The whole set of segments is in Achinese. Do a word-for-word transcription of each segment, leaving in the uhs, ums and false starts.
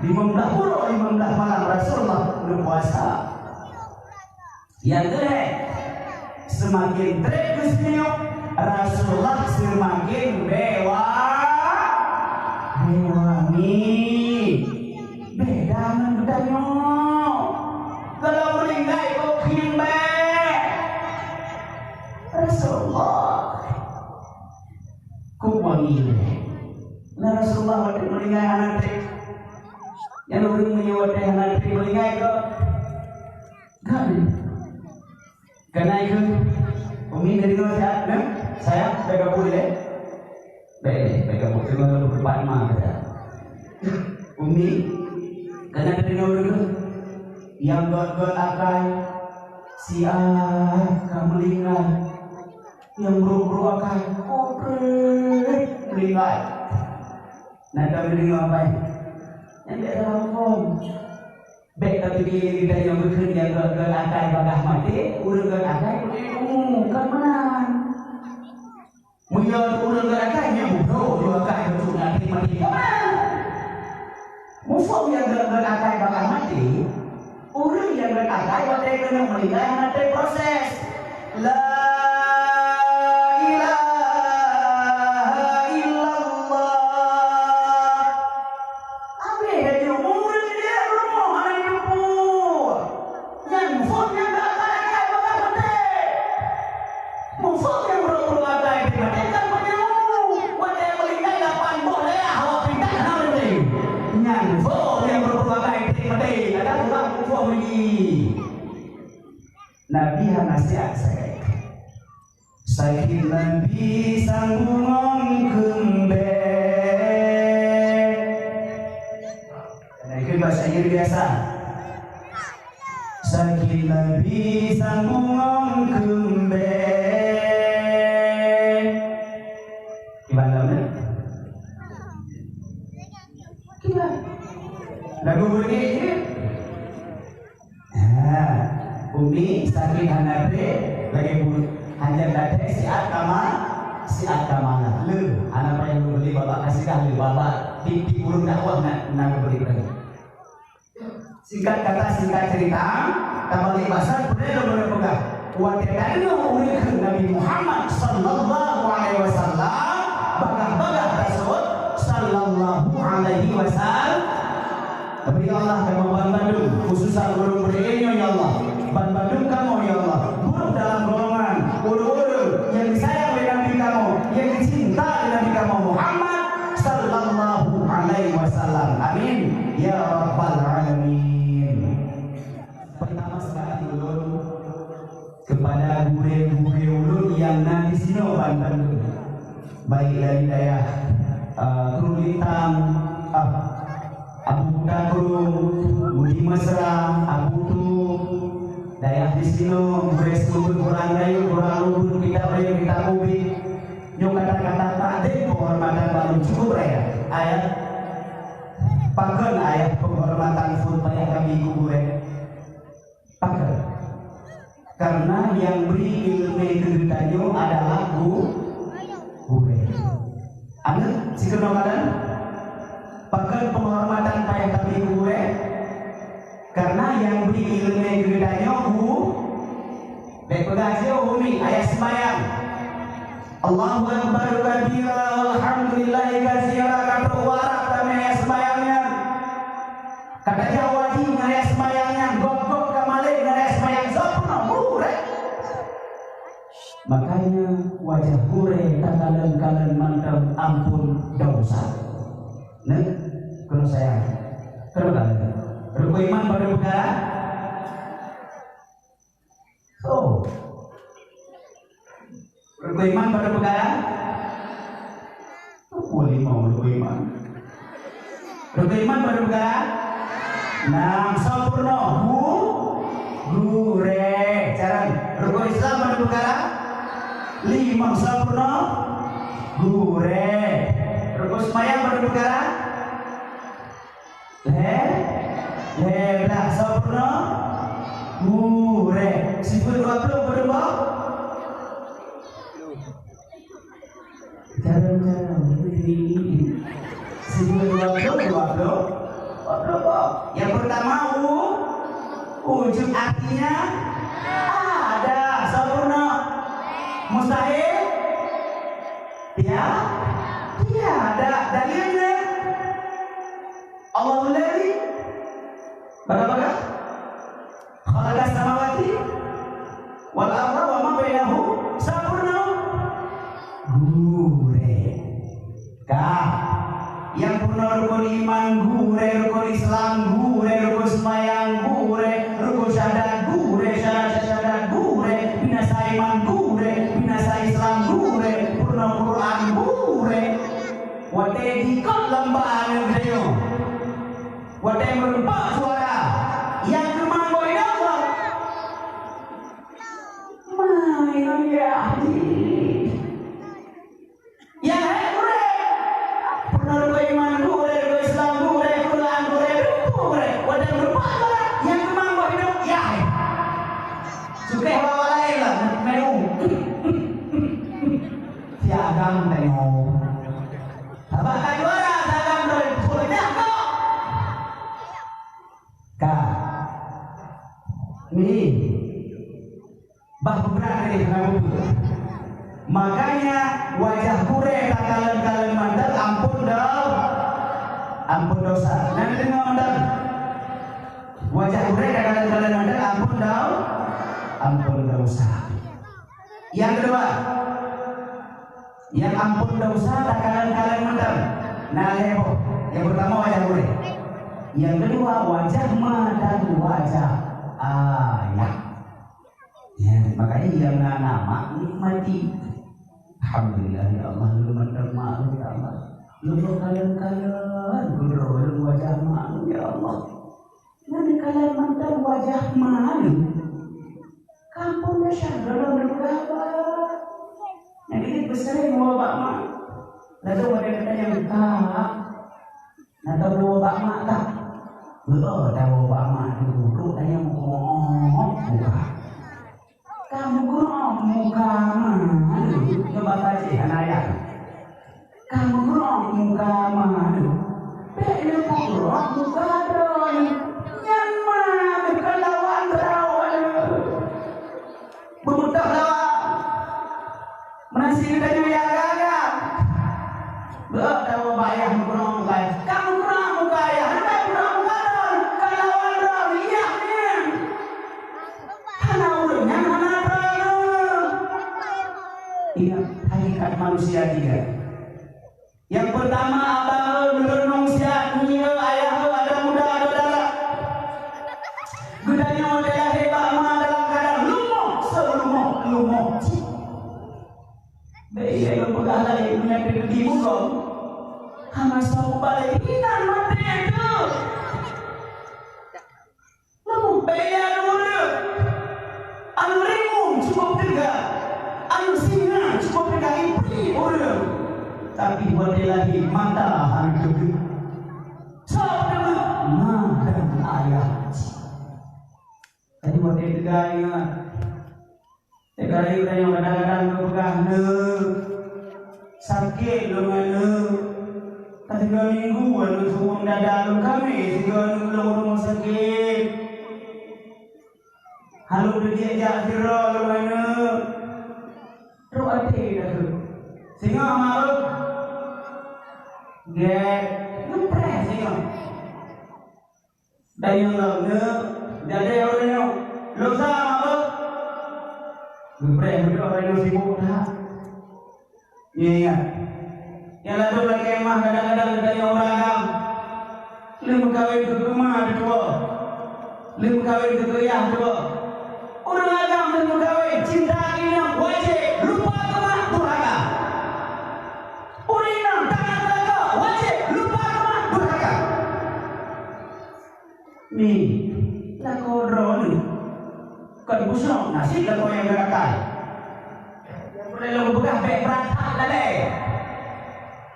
Limong blah uroe, limong blah malam Rasulullah neupuasa. Nyang keulhèe, seumaken trép geuseumeunyoe, Rasulullah seumaken bèe wa-, bèe wangi. Beda ngon geutanyoe. Kalau meuninggai, bukhieng bèe. Rasulullah. Kok wangi lé. Nah, Rasulullah watèe meuninggai hana trép. Nyan ureueng meunyoe watèe hana trép meuninggai kok. Kan? Keunan keuh, Umi neudeungoe siat, nah? Sayang, bèk gabuk lé. Bèk lé, bèk gabuk. Deungoe lôn beupat ma keuh. Umi, keunan neudeungoe dulu. Nyang gèt-gèt akai, siat ka meuninggai. Nyang brôk-brôk akai, oh, trép meuninggai. Nah, ka meuninggai akai. Nyan bèk salah muphom. Bèk tapike geutanyoe geukheun nyang gèt-gèt akai bagaih maté, ureueng gèt akai peuet umu, kon meunan. Meunyoe ureueng gèt akai, nyan muphom, ureueng akai beutôi na trép maté, kon meunan. Muphom nyang gèt-gèt akai bagaih maté, ureueng nyang gèt akai watèe keuneuk meuninggai hana trép proses. La ilaha illallah. Abéh laju ureueng di rumoh hana jiteupeue. Nyan muphom nyang ka akai-akai bagaih maté. Muphom nyang brôk-brôk akai pih maté kan meunyoe. Watèe meuninggai lapan boh dayah awak pih hana maté. Nyan muphom nyang brôk-brôk akai pih maté. Kadang ureueng muphom lagi. Nabi hana siat sakét. Sakét Nabi sang bungong keumbée. Nah, itu bahasa Inggris biasa. Sakét Nabi sang bungong keumbée. Gimana, Nek? Gimana? Lagu bunyi ini? Ha, umi sakét hana trép, lagèe bu-, hana trép siat kama, siat kama lah. Le, hana payah lôn bri babah kasidah le, babah tiep-tiep ureueng dakwah na, na geubri peureulee. Singkat kata, singkat cerita, tabalik basa, peureulee lôn peugah. Watèe tadeungoe ureueng kheun Nabi Muhammad sallallahu alaihi wasallam, bagah-bagah tasebut sallallahu alaihi wasallam. Bri Allah kamoe ban bandum, khususan ureueng Brunei nyoe, ya Allah. Ban bandum kamoe, ya Allah, buet dalam golongan ureueng-ureueng nyang disayang lé Nabi kamoe, nyang dicinta lé Nabi kamoe Muhammad sallallahu alaihi wasallam. Amin, ya rabbal alamin. Pertama sekali ulôn kepada gurée-gurée ulôn nyang na disinoe ban bandum, baik dari dayah, eh, Krueng Lintang, ah, Abu Kuta Krueng, Budi Mesra, Abu Tu, dayah disinoe, gurée seumeubeuet, Kurang Rayeuk, Kurang Lubeuet, Kitab Rayeuk, Kitab Ubit. Nyoe kata-kata takzim penghormatan bak lôn cukup raya. Ayah, pakon ayah penghormatan phon payah kami keu gurée? Pakon? Karena nyang bri ileumèe keu geutanyoe adalah gu-, gurèe. Aneuk, sikeunoe kalon, pakon penghormatan payah tabri keu gurèe? Karena nyang bri ileumèe keu geutanyoe gu-, bèk peugah jih, umi, ayah seumayang. Allahu Akbar kabira, walhamdulillahi katsira, ka trok u Arab tamè ayah seumayang nyan. Ka tajak u haji ngon ayah seumayang nyan, gob-gob ka malèe ngon ayah seumayang, soe peurunoe? Gurèe. Makanya wajah gurèe takalon-kalon mantong amphon desya. Nah, keunoe sayang. Keunoe kalon. Rukun iman padum peukara? Oh. Rukun iman padum peukara? Oh, limong rukun iman. Rukun iman padum peukara? Nam, soe peurunoe? Gu-, gurèe. Carông. Rukun Islam padum peukara? Limong, soe peurunoe? Gurèe. Rukun seumayang padum peukara? Lhèe, lhèe blah, soe peurunoe? Gurèe. Sibuet dua ploh, padum boh? Carông-carông. Sibuet dua ploh, dua ploh. Dua ploh. Yang pertama, u-, wujud, artinya ada. Sempurna. Mustahil? Tiada. Tiada. Dalilnya, Allahul ladzi, bagaimana? Khalaqas samawati wal arda wa ma bainahuma. Sempurna. Gurée. Ka. Nyang purna rukun iman gurée, rukun Islam gurée, rukun seumayang gurée, rukun syahadat gurée, syahadat, syahadat gurée, binasa iman gurée, binasa Islam gurée, purna Quran gurée. Watée jikot lamba aneuëk geutanyoe, watée meureumpok suara, nyang keumang boh inong, "Ma inong ya Haji." Nyang hai gurée, peunoh rukon iman gurée, rukon Islam gurée, Quran gurée, dumpuk gurée. Watée meureumpok suara, nyang keumang boh inong, ya hai. Sukeh awak laén lah, meu'ue. Si agam tanyoe. Sabab ka juara, si agam droe, peureujah kok. Ka. Mi. Bah beubrat tadi hana muphom. Makanya wajah gurée takalon-kalon mantong amphon do-, amphon dosa. Nyan deungoe mantong. Wajah gurée takalon-kalon mantong amphon do-, amphon dosa. Nyang keudua, nyang amphon dosa takalon-kalon mantong. Na lhée boh. Nyang peurtama wajah gurée. Nyang keudua wajah ma dan wajah ayah. Ya, makanya nyang na mak nikmati. Alhamdulillah ya Allah, lôn mantong mak lôn ya Allah. Lôn kalon-kalon, lôn wajah mak lôn ya Allah. Nyan kalon mantong wajah mak lôn. Kampung Mesir dalam negara. Nyang ini besering bawa bak mak. Lalu ada kata yang tak. Nah, tawoe bak mak tak? Beuo tawoe bak mak dulu, trok tanyong, "Muka." "Kamu kurok muka manu?" Nyoe basa cit hana ayah. "Kamu kurok muka manu?" "Bèk neupeukurok muka droeneuh. Nyan ma neukheun lawan droeneuh." Beumeutoh lawan. Meunan si geutanyoe nyang agam-agam. Beuh, tawoe bak ayah meukeurong muka ayah. Ka meukeurong muka ayah, hana meukeurong muka droe, ka lawan droe, iyah nyan. Hana ureueng nyan hana droe. Ingat, hakikat manusia tiga. Nyang peurtama, abang eu, meunurot nong siat, nyi eu, ayah eu, adoe muda, adoe dara. Geutanyoe teulahé bak ma dalam keuadaan lumoh, seurumoh-lumoh cit. Bèk lé geupeugah laén, meunyoe teukeudi bugom, hana soe mubalek, inan maté teuh. Namun bèk lé ureueng. Aneuk rimueng cukup teuga, aneuk singa cukup teuga, ié ureueng. Tapi watèe lahé mata hana teuga. Soe teuga? Ma dan ayah. Jadi watèe teuga ingat. Teuka rayeuk tanyoe kadang-kadang geupeugah, "Neuk, sakét lôn, neuk. Ka tiga minggu lôn suwöng dada lôn, ka mè sigoe neuk lôn rumoh sakét. Hana lôn jijak sidroe lôn, neuk." Trok até dah tu. Singoh mak lôn. Gèt, geupreh singoh. Dayeuh lom neuk, jadi ureueng nyoe. Lôn sa mak lôn. Geupreh beudôh ureueng nyoe sibuk that. Ingat. Nyang ladôm lakèe mah kadang-kadang geutanyoe ureueng agam. Lheuh meukawen keu keumah teuh tuwoe. Lheuh meukawen keu keuyah teuh tuwoe. Ureueng agam lheuh meukawen cinta inong wajéb lupa keumah durhaka. Ureueng inong taat keu lakoe wajéb lupa keumah durhaka. Ni, lakoe droeneuh. Kon busong nasib lakoe nyang geurakal. Nyang peureulèe lôn peugah bèk brat that lalè.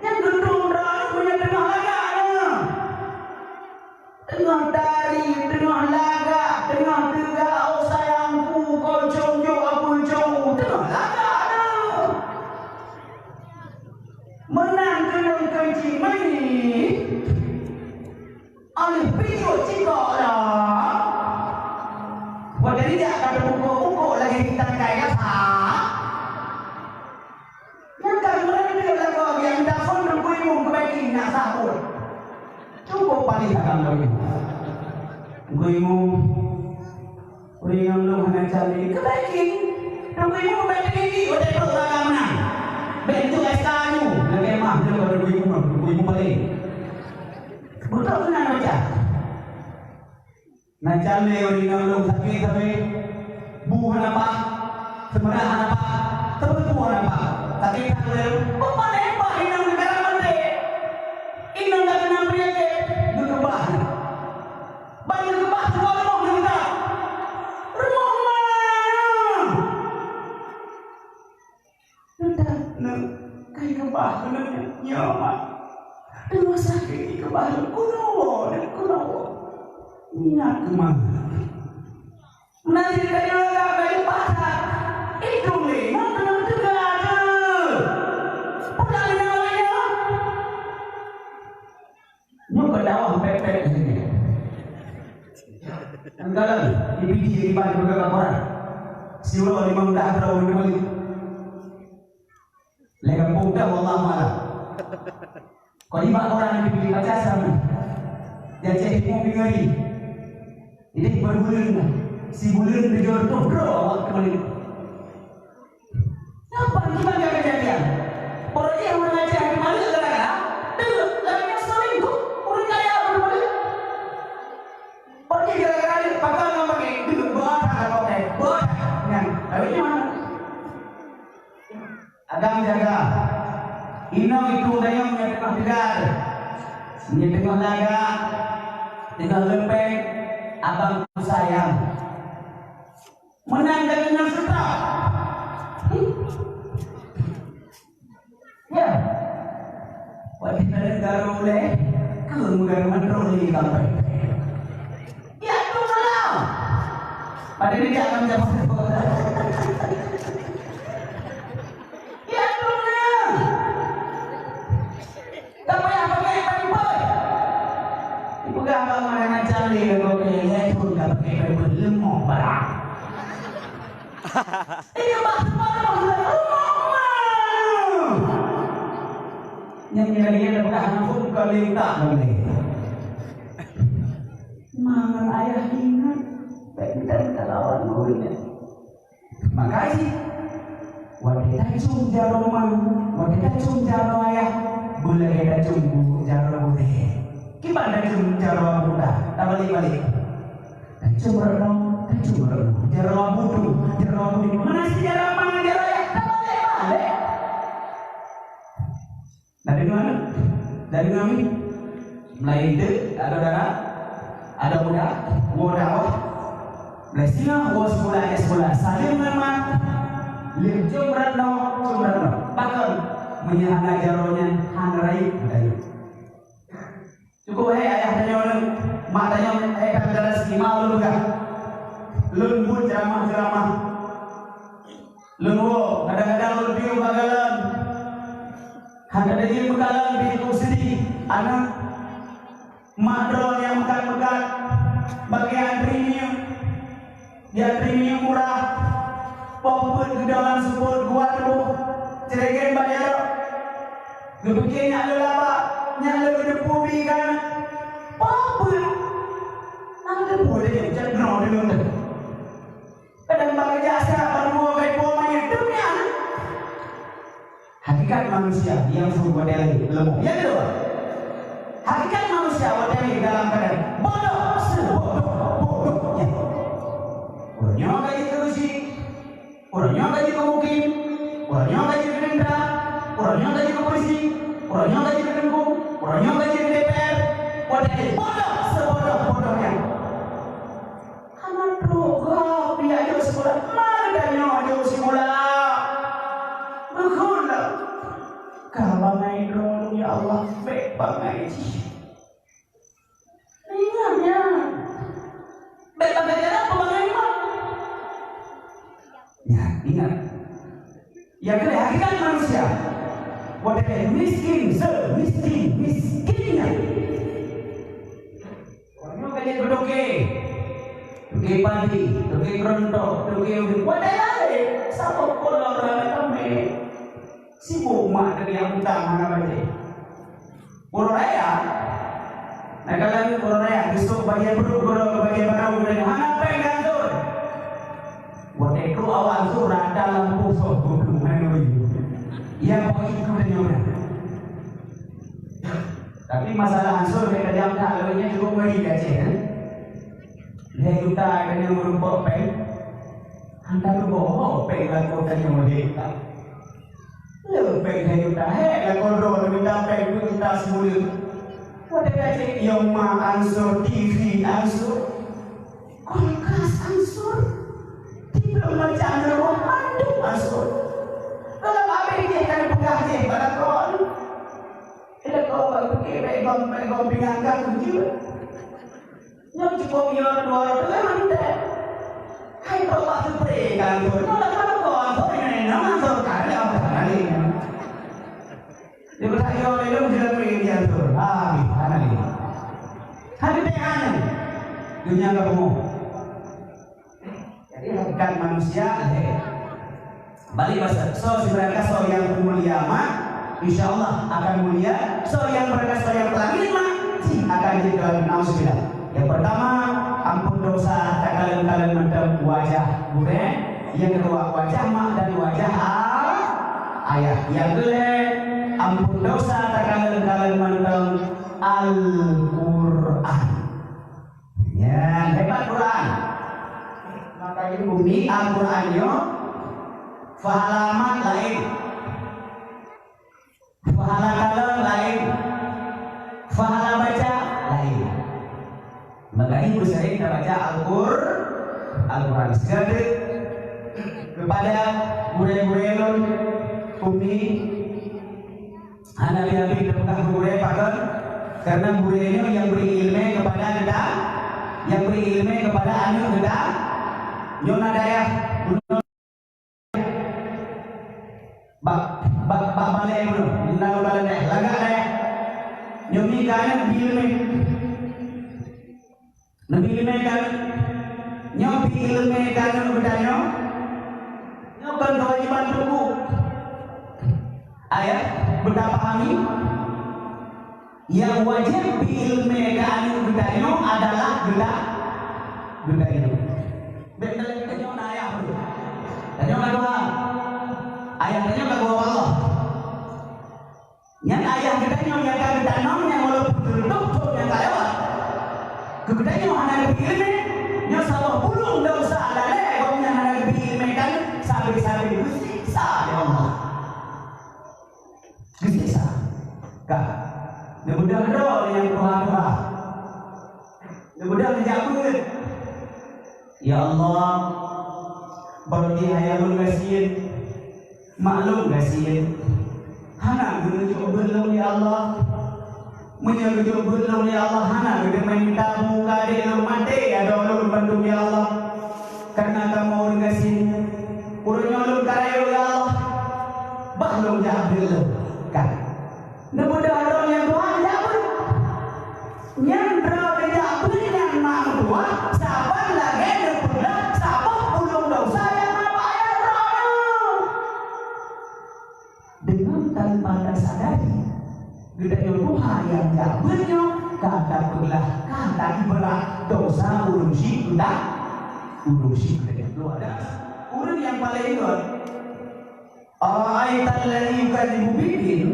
Nyang geudong droeneuh meunyoe teungoh lagak nyoe. Teungoh tari, teungoh lagak, teungoh teuga, "Oh sayangku, kau jom jok aku jauh," teungoh lagak nyoe. Meunan keuneuk keuji mani. Picut sikok lom. Watèe jijak ka teubungkôk-bungkôk lagèe di tangkai gasa. Nyang ka meureuntèe lagoe nyang daphon Teungku Imum keubai kèe na sahut. Cukup paléh agam lom. Teungku Imum, ureueng nyang lôn hana calon keubai kèe. Teungku Imum keubai kèe watèe trok agam na. Bèk entuk S K nyoe. Lagèe mah nyoe bak Teungku Imum, Teungku Imum paléh. Beutôi keunan baca. Na calon ureueng inong lôn sakét sabe, bu hana paih, seumeurah hana paih, teupeue hana paih. Sakét that ureueng, peue paléh paih inong neugara Meunte. Inong ka keunong peunyakét, geukeubah. Ban geukeubah keuluwa rumoh neuh that. Rumoh ma! Teutab neuh, ka ikeubah keunoe nyoe, mak. Teuma sakét ikeubah lôn, keunoe woe, keunoe woe. Ingat keumangat. Meunan cit tanyoe ka, ka ikeubah that. Itu lé, ngon teungoh teuga teuh. Pulang nyoe, nyoe. Nyoe keu dakwah pet-pet lagèe nyoe. Kadang-kadang di P D iban beugah laporan. Siuroe limong blah droe ureueng teumeuliek. Lé gampông dah, wallahu a'lam. Kon nibak orang di P D baca sama. Jajah ilmu bingari. Ini berbulan lah. Si bulan tujuh ratus droe awak teumeuliek. Napa kiban ka kejadian? Poro jih ureueng Aceh teumeuliek gara-gara deuk, lalu nyoe selingkuh ureueng kaya teumeuliek. Poro jih gara-gara deuk, pakon ngon pake deuk, beuhat hana pakai, beuhat nyan. Tapi nyoe hana. Agam jaga. Inong itu dayong nyang teungoh teuga. Nyang teungoh lagak, teungoh leupeng, abang sayang. Meunan ka deungoe seutôt. Ya. Watèe ka deungoe garu ulèe, keu meugaru mandum lé sampai. Ya, tu malam. Pada dia akan jawab. Ya, tu malam. Ka payah pakai pampers. Ipeugah bak mana macam ni, kau kena lé thon ka pakai pampers, leumah barang. Iya, bak seumah rumah, rumah mana? Nyang nyan dia dah peugah ampun kali tak boleh. Mangat ayah ingat, baik kita minta lawan muridnya. Makajih, watèe tacôm jaroe ma, watèe tacôm jaroe ayah, beulagèe tacôm jaroe gurèe. Kiban tacôm jaroe buta, tabalek-balek. Tacôm rot noe, tacôm rot noe, jaroe butu, jaroe gurèe. Meunan cit jaroe ma, jaroe ayah, tabalek-balek. Dah deungoe? Dah deungoe mi? Mulai deuek, ada dara, ada muda, woe dakwah. Mulai singoh woe sikula, eh, sikula. Saleuem ngon mak. Lheueh jom rot noe, jom rot noe. Pakon? Meunyoe hana jaroe nyan, hana rayeuk geutanyoe. Cukup hai ayah tanyoe nyoe, mak tanyoe, eh, ka geutanyoe si ma lôn peugah. Lôn buet ceuramah-ceuramah. Lôn woe, kadang-kadang lôn piôh bak galon. Hana tajeuet meukalon, pih teupeu seudeh. Aneuk, mak droe nyang meukat-meukat, bak geuantri minyeuk. Geuantri minyeuk murah. Poh peuet geudong lam seupôt, geuwat tuboh. Ceureugen bak jaroe. Geupike nyak lôn laba, nyak lôn geuteupeue bi keu aneuk. Poh peuet. Hana teupeue lé, jak droe deungon teuh. Kadang bak geujak siat, bak rumoh, bak ipo manyét, dum nyan. Hakikat manusia nyang phon watèe lahé, leumoh. Nyang keudua, hakikat manusia watèe lahé dalam keuadaan bodoh, seubodoh-bodohnya. Uroe nyoe ka jeuet keu geuchik, uroe nyoe ka jeuet keu mukim, uroe nyoe ka jeuet keu teuntra, uroe nyoe ka jeuet keu polisi, uroe nyoe ka jeuet keu teungku, uroe nyoe ka jeuet keu D P R. Watèe lahé bodoh, seubodoh-bodohnya. Hana trok gob, ya, jok sikula. Mari tanyoe jok sikula. Beuguna. Ka bangai droe lôn, ya Allah, bèk bangai jih. Ingat nyan. Bèk bangai jaroe, bangai mak. Ya, ingat. Ya, keuhai hakikat manusia. Watèe miskin, seumiskin-miskinnya. Beutoke, toke padi, toke keureuntok, toke udeueng. Watèe lahé, saboh kolom raya tamé. Sibok mak teubiet utang hana bajèe. Uroe raya, na kalon uroe raya, geusok bajèe brôk, geudong bajèe barô, geudong hana péng gantung. Watèe trok awak zuhur, rata lampôh soe goblong, hana bajèe. Nyang pokok itu tanyoe. Tapi masalah ansur bèk tajam that, lagèe nyan cukup ngeri di Aceh, eh. Lhèe juta tanyoe meurumpok péng. Hana teuboh péng lakoe tanyoe lhèe juta. Le péng lhèe juta, hék lakoe droe mita péng dua juta sibuleuen. Watèe ka cit yong ma ansur, T V ansur, kulkas ansur, tiplôh macam leuwah mandum ansur. Kalau abéh jih ka neupeugah jih bak lakoe, Ilée keu bak pike bèk gom, bèk gom pingan ka keujeuet. Nyoe cukup nyoe dua ratus lima puluh teuh. Hai, toh bak seupre ka tu. Nyoe dah kalau kau ansor ini nama ansor kali apa kali. Dia berkata, "Ya Allah, dia sudah pergi dia tu." Ah, di mana ni? Hadi teh anu. Dunia kamu. Jadi, hakikat manusia, eh, balik masa. Soe sibeurangkat soe nyang mulia mak, insya Allah akan mulia. Soe nyang beurangkat soe nyang peulangit mak, jih akan jeuet keu, nauzubillah. Nyang peurtama, amphon desya takalon-kalon mantong wajah gurèe. Nyang keudua, wajah mak dan wajah a-, ayah. Nyang keulhèe, amphon desya takalon-kalon mantong Al-Qur'an. Nyan, hebat Quran. Maka di bumi Al-Quran nyoe, pahala mak laén, pahala kalon laén, pahala baca laén. Maka di sering kita baca Al-Qur-, Al-Quran. Sekian kepada gurèe-gurèe lôn, umi, hana habéh-habéh teupeugah keu gurèe, pakon? Karena gurèe nyoe nyang bri ileumèe keupada geutanyoe, nyang bri ileumèe keupada aneuk geutanyoe. Nyoe na dayah bunoe bak, bak, bak balèe bunoe, na balèe dayah, lagak dayah. Nyoe mi keu aneuk bri ileumèe. Neubi ileumèe keu aneuk. Nyoe bi ileumèe keu aneuk geutanyoe. Nyoe kon keuwajéban teungku. Ayah, beutapahami, nyang wajéb bi ileumèe keu aneuk geutanyoe adalah geuta-, geutanyoe. Bèk geutanyoe na ayah pun. Tanyoe ka Tuhan. Ayah tanyoe ka Allah. Nyan ayah geutanyoe nyang ka geutanom nyang walaupun teureudôk thon nyang ka lewat. Keu geutanyoe hana geubri ileumèe, nyoe saboh bulông desya lalè gobnyan hana geubri ileumèe kan sabe-sabe geusiksa lé Allah. Geusiksa. Ka. Neubeudôh droe nyang tuha-tuha. Neubeudôh neujak beuet. Ya Allah, barô jih ayah lôn gasien, mak lôn gasien. Hana geujok beuet lôn, ya Allah. Meunyoe geujok beuet lôn, ya Allah, hana geuteumèe mita bu keu adék lôn maté, adoe lôn bandum, ya Allah. Karena kamoe ureueng gasien, uroe nyoe lôn ka rayeuk, ya Allah. Bah lôn jak beuet lôn. Ka. Neubeudôh droe nyang tuha jak beuet. Nyan droe jak beuet nyan mak meutuah, saban lagèe neupeugah saboh bulông desya nyang na bak ayah droeneuh. Deungon tanpa tasadari, geutanyoe tuha nyang jak beuet nyoe ka tapeugah, ka taibrat desya ureueng syik geuta-, ureueng syik geutanyoe. Luar biasa. Ureueng nyang paleng gèt, "Ara'aital ladzi yukadzibu biddin?"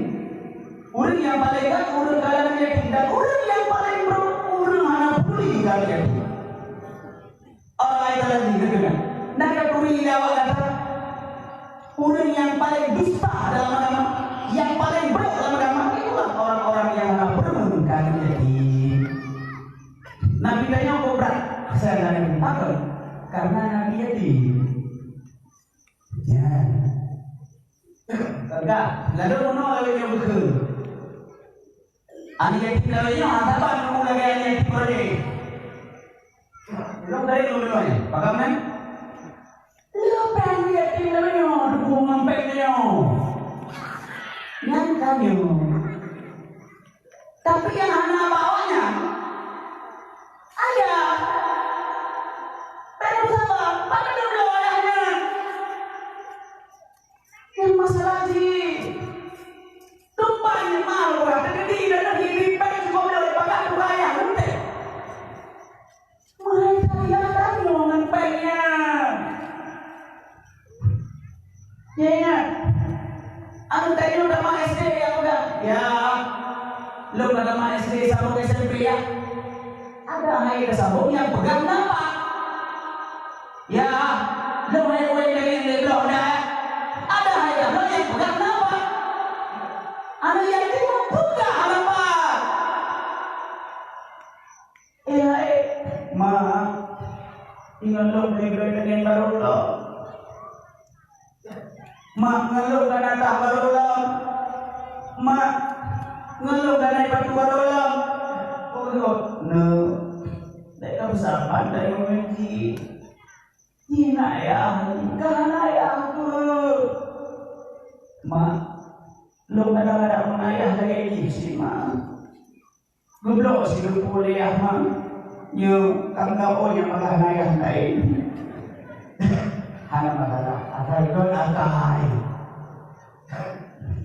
Ureueng nyang paleng gèt, ureueng kalon yatim, dan ureueng nyang paleng brôk, ureueng hana peuduli keu yatim. "Ara'aital ladzi," na katuri lé awak gata, ureueng nyang paleng dusta dalam agama, nyang paleng brôk dalam agama, itulah orang-orang yang hana peuduli keu yatim. Nabi tanyoe kok brat, saya hana yatim. Pakon? Karena Nabi yatim. Nyan. Teuka, lalu meunoe lagèe nyoe beukeue. Aneuk yatim lagèe nyoe, hana saban nunggu lagèe aneuk yatim lagèe. Belum tadi belum nyoe, paham kan? Lu pèng aneuk yatim lagèe nyoe, dukung ngon pèng nyoe. Nyan ka nyoe. Tapi nyang hana bak awaknyan, ayah SD nyang peugah. Ya, lôn ka tamat SD sambông SMP ya. Ada hai teusambông nyang peugah napa? Ya, lôn hai ureueng nyang lé bloe na. Ada hai teusambông nyang peugah napa? Aneuk yatim peugah napa? Eh hai, ma, ingat lôn lé bloe teungen barô lom. Mak, ngon lôn ka na tah barô lom. Mak, ngon lôn ka na patu barô lom. Oh, lôn. Neu. Dek ka beusaban dari mengaji. Ni nak ayah, ka na ayah tu. Mak, lôn kadang-kadang ngon ayah lagèe jih sih, Mak. Geubloe silumpur lé Ahmad. Nyoe ka meugaoe nyang bagaih ngon ayah laén. Hana masalah, asai kon akai.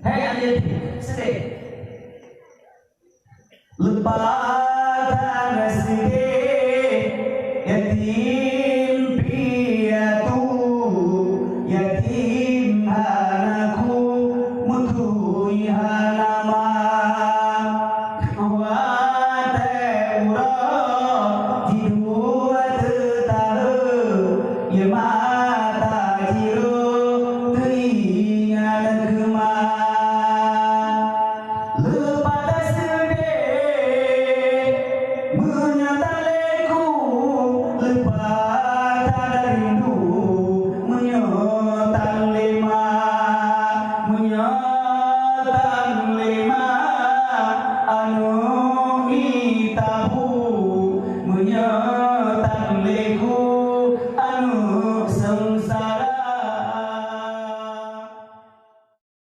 Hai aneuk, seudeh. Leupah tangan seudeh, yatim